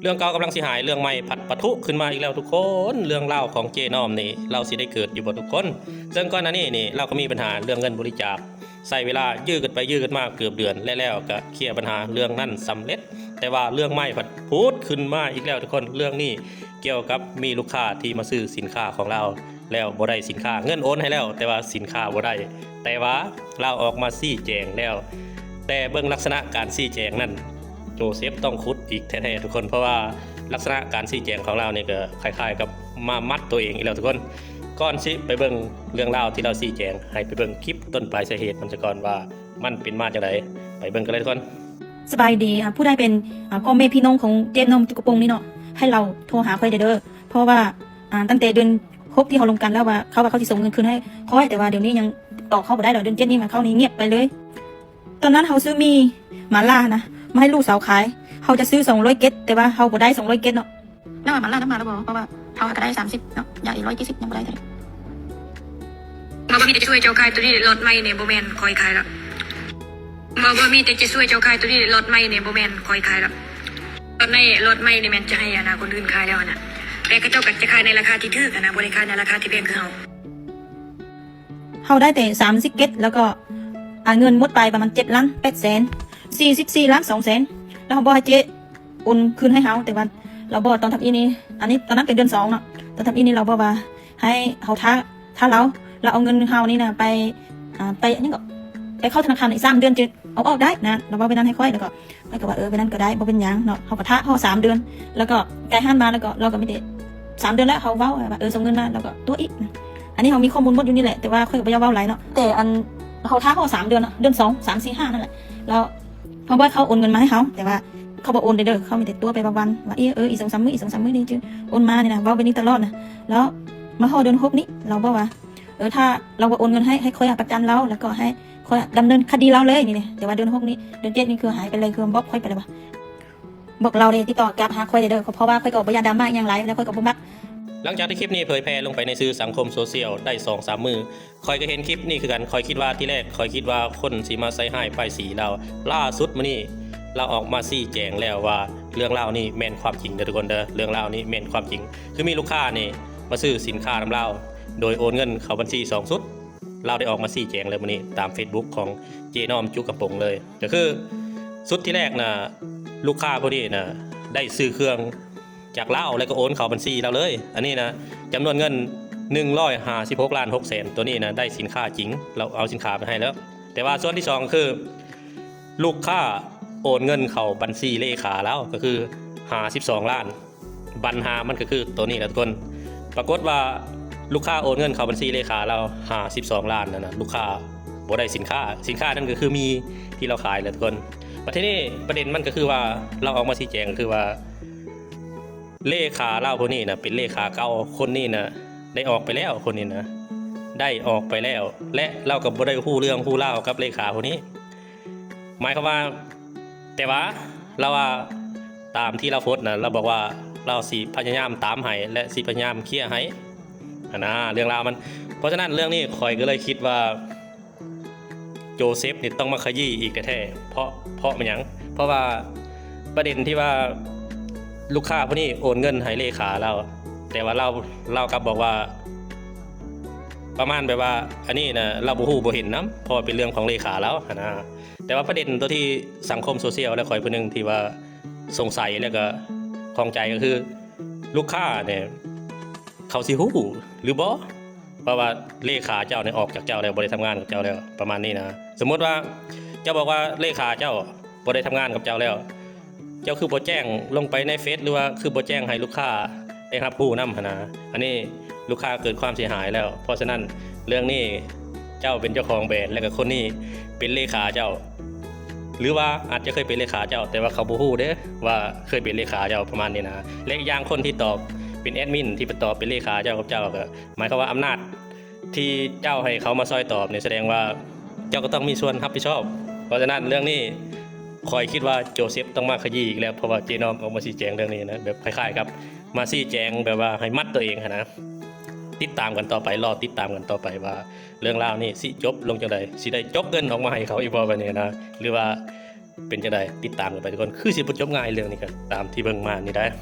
ເລື່ອງເກົ່າກຳລັງຊິຫາຍ ເລື່ອງໃໝ່ພັດປະທຸຂຶ້ນມາອີກແລ້ວທຸກຄົນ. ເລື່ອງລາວຂອງເຈ້ນ້ອມນີ້ ລາວຊິໄດ້ເກີດຢູ່ບໍ່ທຸກຄົນ? ເຊິ່ງກ່ອນໜ້ານີ້ນີ້ ລາວກໍມີບັນຫາເລື່ອງເງິນບໍລິຈາກ ໃຊ້ເວລາຢື້ກັນໄປຢື້ກັນມາເກືອບເດືອນ ແລະ ແລ້ວກໍເຄຍບັນຫາເລື່ອງນັ້ນສຳເລັດ. ແຕ່ວ່າເລື່ອງໃໝ່ພັດຜຸດຂຶ້ນມາອີກແລ້ວທຸກຄົນ. ເລື່ອງນີ້ກ່ຽວກັບມີລູກຄ້າທີ່ມາຊື້ສິນຄ້າຂອງລາວ ແລ້ວບໍ່ໄດ້ສິນຄ້າ, ເງິນໂອນໃຫ້ແລ້ວ ແຕ່ວ່າສິນຄ້າບໍ່ໄດ້. ແຕ່ວ່າລາວອອກມາຊີ້ແຈງແລ້ວ, ແຕ່ເບິ່ງລັກສະນະການຊີ້ແຈງນັ້ນ ໂຈເຊັບຕ້ອງຂຸດອີກແທ້ໆທຸກຄົນ, ເພາະວ່າລັກສະນະການຊີ້ແຈງຂອງລາວນີ້ກໍຄ້າຍໆກັບມາມັດຕົວເອງອີກແລ້ວທຸກຄົນ. ກ່ອນຊິໄປເບິ່ງເລື່ອງລາວທີ່ລາວຊີ້ແຈງ, ໃຫ້ໄປເບິ່ງຄລິບຕົ້ນປາຍສາເຫດມັນສາກ່ອນວ່າມັນເປັນມາຈັ່ງໃດ. ໄປເບິ່ງກັນເລີຍທຸກຄົນ. ສະບາຍດີ ອາ ຜູ້ໃດເປັນ ອາ ພໍ່ແມ່ພີ່ນ້ອງຂອງເຈ້ນ້ອມຈຸກກະໂປງນີ້ເນາະ, ໃຫ້ລາວໂທຫາຂ້ອຍແດ່ເດີ ເພາະວ່າ ອາ ຕັ້ງແຕ່ເດືອນຫົກທີ່ເຮົາລົມກັນແລ້ວວ່າ ເຂົາວ່າເຂົາຊິສົ່ງເງິນຄືນໃຫ້ຂ້ອຍ, ແຕ່ວ່າດຽວນີ້ຍັງຕິດຕໍ່ເຂົາບໍ່ໄດ້ດອກ. ເດືອນເຈັດນີ້ມາເຂົານີ້ງຽບໄປເລີຍ. ຕອນນັ້ນເຮົາຊື້ໝີ່ໝາລ່ານະ ມາໃຫ້ລູກສາວຂາຍ, ເຮົາຈະຊື້ສອງຮ້ອຍເຈັດ ແຕ່ວ່າເຮົາບໍ່ໄດ້ສອງຮ້ອຍເຈັດເນາະ. ແລ້ວໝາລ່ານຳມາແລ້ວບໍ່? ເພາະວ່າເຮົາກໍໄດ້ສາມສິບເນາະ, ຢາກອີກຮ້ອຍເຈັດສິບ ຍັງບໍ່ໄດ້ເທື່ອ. ບໍ່ມີແຕ່ຈະຊ່ວຍເຈົ້າຂາຍໂຕນີ້, ລັອດໃໝ່ນີ້ບໍ່ແມ່ນຂ້ອຍຂາຍດອກ. ບໍ່ ບໍ່ມີແຕ່ຈະຊ່ວຍເຈົ້າຂາຍໂຕນີ້, ລັອດໃໝ່ນີ້ບໍ່ແມ່ນຂ້ອຍຂາຍດອກ. ລັອດໃໝ່ ລັອດໃໝ່ນີ້ແມ່ນຈະໃຫ້ ອັນນ່າ ຄົນອື່ນຂາຍແລ້ວຫັ້ນນະ, ແຕ່ເຂົາເຈົ້າກໍຈະຂາຍໃນລາຄາທີ່ຖືກຫັ້ນນະ, ບໍ່ໄດ້ຂາຍໃນລາຄາທີ່ແພງຄືເຮົາ. ເຮົາໄດ້ແຕ່ສາມສິບເຈັດ ແລ້ວກໍ ອາ ເງິນໝົດໄປປະມານເຈັດລ້ານແປດແສນ ສີ່ສິບສີ່ລ້ານສອງແສນ ແລ້ວເຮົາບອກໃຫ້ເຈ້ໂອນຄືນໃຫ້ເຮົາ, ແຕ່ວ່າລາວບອກຕອນທຳອິດນີ້ ອັນນີ້ຕອນນັ້ນເປັນເດືອນສອງເນາະ, ຕອນທຳອິດນີ້ລາວບອກວ່າໃຫ້ເຮົາຖ້າ ຖ້າລາວ ລາວເອົາເງິນເຮົານີ້ນະໄປ ອາ ໄປຫຍັງກໍ ໄປເຂົ້າທະນາຄານອີກສາມເດືອນຈຶ່ງເອົາອອກໄດ້ນະ, ລາວເວົ້າແບບນັ້ນໃຫ້ຂ້ອຍ. ແລ້ວກໍຂ້ອຍກໍວ່າ ເອີ ແບບນັ້ນກໍໄດ້ ບໍ່ເປັນຫຍັງເນາະ. ເຮົາກໍຖ້າຮອດສາມເດືອນ ແລ້ວກໍໄກຮ້ານມາ ແລ້ວກໍລາວກໍມີແຕ່ສາມເດືອນແລ້ວ ເຮົາເວົ້າວ່າ ເອີ ສົ່ງເງິນມາ ແລ້ວກໍຕົວະອີກນະ. ອັນນີ້ເຮົາມີຂໍ້ມູນໝົດຢູ່ນີ້ແຫຼະ, ແຕ່ວ່າຂ້ອຍກໍບໍ່ຢາກເວົ້າຫຼາຍເນາະ. ແຕ່ອັນເຮົາຖ້າຮອດສາມເດືອນເນາະ, ເດືອນສອງ ສາມ ສີ່ ຫ້ານັ້ນແຫຼະ, ແລ້ວເຮົາບອກເຂົາໂອນເງິນມາໃຫ້ເຮົາ, ແຕ່ວ່າເຂົາບໍ່ໂອນເດີ, ເຂົາມີແຕ່ຕົວະໄປວັນໆ ວ່າ ເອີ ອີກສອງສາມມື້ ອີກສອງສາມມື້ນີ້ຈະໂອນມານີ້ນະ, ເວົ້າແບບນີ້ຕະຫຼອດນະ. ແລ້ວມາຮອດເດືອນຫົກນີ້ ລາວບອກວ່າ ເອີ ຖ້າລາວບໍ່ໂອນເງິນໃຫ້ ໃຫ້ຂ້ອຍປະກັນລາວ ແລ້ວກໍໃຫ້ຂ້ອຍດຳເນີນຄະດີລາວເລີຍນີ້. ແຕ່ວ່າເດືອນຫົກນີ້ ເດືອນເຈັດນີ້ຄືຫາຍໄປເລີຍ, ຄືບລັອກຂ້ອຍໄປເລີຍວ່າ ບອກລາວເດ້ ຕິດຕໍ່ກັບຫາຂ້ອຍເດີ, ເພາະວ່າຂ້ອຍກໍບໍ່ຢາກດຣາມ່າອີ່ຫຍັງຫຼາຍ ແລ້ວຂ້ອຍກໍບໍ່ມັກ. ຫຼັງຈາກທີ່ຄລິບນີ້ເຜີຍແຜ່ລົງໄປໃນສື່ສັງຄົມໂຊຊຽວໄດ້ສອງສາມມື້, ຂ້ອຍກໍເຫັນຄລິບນີ້ຄືກັນ. ຂ້ອຍຄິດວ່າ ທີແລກຂ້ອຍຄິດວ່າຄົນຊິມາໃສ່ຮ້າຍປ້າຍສີລາວ. ລ່າສຸດມື້ນີ້ລາວອອກມາຊີ້ແຈງແລ້ວວ່າເລື່ອງລາວນີ້ແມ່ນຄວາມຈິງເດີທຸກຄົນເດີ, ເລື່ອງລາວນີ້ແມ່ນຄວາມຈິງ. ຄືມີລູກຄ້ານີ້ມາຊື້ສິນຄ້ານຳລາວ ໂດຍໂອນເງິນເຂົ້າບັນຊີສອງຊຸດ. ລາວໄດ້ອອກມາຊີ້ແຈງແລ້ວມື້ນີ້ຕາມເຟສບຸກຂອງເຈ້ນ້ອມຈຸກກະໂປງເລີຍ. ກໍຄືຊຸດທີແລກນະ ລູກຄ້າຜູ້ນີ້ນະ ໄດ້ຊື້ເຄື່ອງຈາກລາວ ແລ້ວກໍໂອນເຂົ້າບັນຊີລາວເລີຍ. ອັນນີ້ນະ ຈຳນວນເງິນໜຶ່ງຮ້ອຍຫ້າສິບຫົກລ້ານຫົກແສນ. ຕົວນີ້ນະ ໄດ້ສິນຄ້າຈິງ, ລາວເອົາສິນຄ້າໄປໃຫ້ແລ້ວ. ແຕ່ວ່າສ່ວນທີສອງ ຄື ລູກຄ້າໂອນເງິນເຂົ້າບັນຊີເລຂາລາວ ກໍຄືຫ້າສິບສອງລ້ານ. ບັນຫາມັນກໍຄືໂຕນີ້ແຫຼະທຸກຄົນ. ປາກົດວ່າລູກຄ້າໂອນເງິນເຂົ້າບັນຊີເລຂາລາວຫ້າສິບສອງລ້ານນັ້ນນະ, ລູກຄ້າບໍ່ໄດ້ສິນຄ້າ, ສິນຄ້ານັ້ນກໍຄືໝີ່ທີ່ລາວຂາຍແຫຼະທຸກຄົນ. ບັດທີນີ້ປະເດັນມັນກໍຄືວ່າ ລາວອອກມາຊີ້ແຈງກໍຄືວ່າ ເລຂາລາວຜູ້ນີ້ນະ ເປັນເລຂາເກົ່າ, ຄົນນີ້ນະໄດ້ອອກໄປແລ້ວ, ຄົນນີ້ນະໄດ້ອອກໄປແລ້ວ ແລະ ລາວກໍບໍ່ໄດ້ຮູ້ເລື່ອງຮູ້ລາວກັບເລຂາຜູ້ນີ້. ໝາຍຄວາມວ່າ ແຕ່ວ່າລາວວ່າ ຕາມທີ່ລາວໂພສນະ ລາວບອກວ່າລາວຊິພະຍາຍາມຕາມໃຫ້ ແລະ ຊິພະຍາຍາມເຄຍໃຫ້ຫັ້ນນະ ເລື່ອງລາວມັນ. ເພາະສະນັ້ນເລື່ອງນີ້ຂ້ອຍກໍເລີຍຄິດວ່າ ໂຈເຊັບນີ້ຕ້ອງມາຂະຢີ້ອີກແທ້ໆ. ເພາະ ເພາະແມ່ນຫຍັງ? ເພາະວ່າປະເດັນທີ່ວ່າລູກຄ້າຜູ້ນີ້ໂອນເງິນໃຫ້ເລຂາລາວ ແຕ່ວ່າລາວ ລາວກັບບອກວ່າ ປະມານແບບວ່າ ອັນນີ້ນະ ລາວບໍ່ຮູ້ບໍ່ເຫັນນຳ ເພາະວ່າເປັນເລື່ອງຂອງເລຂາລາວຫັ້ນນະ. ແຕ່ວ່າປະເດັນຕົວທີ່ສັງຄົມໂຊຊຽວ ແລະ ຂ້ອຍຜູ້ໜຶ່ງທີ່ວ່າສົງໄສ ແລະ ກໍຂ້ອງໃຈກໍຄື ລູກຄ້ານີ້ເຂົາຊິຮູ້ຫຼືບໍ່ ເພາະວ່າເລຂາເຈົ້ານີ້ອອກຈາກເຈົ້າແລ້ວ ບໍ່ໄດ້ທຳງານກັບເຈົ້າແລ້ວ ປະມານນີ້ນະ. ສົມມຸດວ່າເຈົ້າບອກວ່າເລຂາເຈົ້າບໍ່ໄດ້ທຳງານກັບເຈົ້າແລ້ວ ເຈົ້າຄືບໍ່ແຈ້ງລົງໄປໃນເຟສ ຫຼືວ່າຄືບໍ່ແຈ້ງໃຫ້ລູກຄ້າໄດ້ຮັບຮູ້ນຳຫັ້ນນະ. ອັນນີ້ລູກຄ້າເກີດຄວາມເສຍຫາຍແລ້ວ. ເພາະສະນັ້ນເລື່ອງນີ້ເຈົ້າເປັນເຈົ້າຂອງແບຣນ ແລະ ກໍຄົນນີ້ເປັນເລຂາເຈົ້າ ຫຼືວ່າອາດຈະເຄີຍເປັນເລຂາເຈົ້າ ແຕ່ວ່າເຂົາບໍ່ຮູ້ເດ້ວ່າເຄີຍເປັນເລຂາເຈົ້າ ປະມານນີ້ນະ. ແລະ ອີກຢ່າງຄົນທີ່ຕອບເປັນແອດມິນ ທີ່ໄປຕອບເປັນເລຂາເຈົ້າກັບເຈົ້າ ກໍໝາຍຄວາມວ່າອຳນາດ ທີ່ເຈົ້າໃຫ້ເຂົາມາຊ່ອຍຕອບນີ້ ສະແດງວ່າເຈົ້າກໍຕ້ອງມີສ່ວນຮັບຜິດຊອບ. ເພາະສະນັ້ນເລື່ອງນີ້ຂ້ອຍຄິດວ່າໂຈເຊັບຕ້ອງມາຂະຢີ້ອີກແລ້ວ ເພາະວ່າເຈນ້ອມອອກມາຊີ້ແຈງເລື່ອງນີ້ນະ ແບບຄ້າຍໆກັບມາຊີ້ແຈງແບບວ່າໃຫ້ມັດຕົວເອງຫັ້ນນະ. ຕິດຕາມກັນຕໍ່ໄປ ລໍຕິດຕາມກັນຕໍ່ໄປວ່າເລື່ອງລາວນີ້ຊິຈົບລົງຈັ່ງໃດ ຊິໄດ້ຈົກເງິນອອກມາໃຫ້ເຂົາອີກບໍ່ບັດນີ້ນະ ຫຼືວ່າ ເປັນຈັ່ງໃດ ຕິດຕາມກັນໄປທຸກຄົນ. ຄືຊິບໍ່ຈົບງ່າຍເລື່ອງນີ້ ກໍຕາມທີ່ເບິ່ງມານີ້ໄດ໋.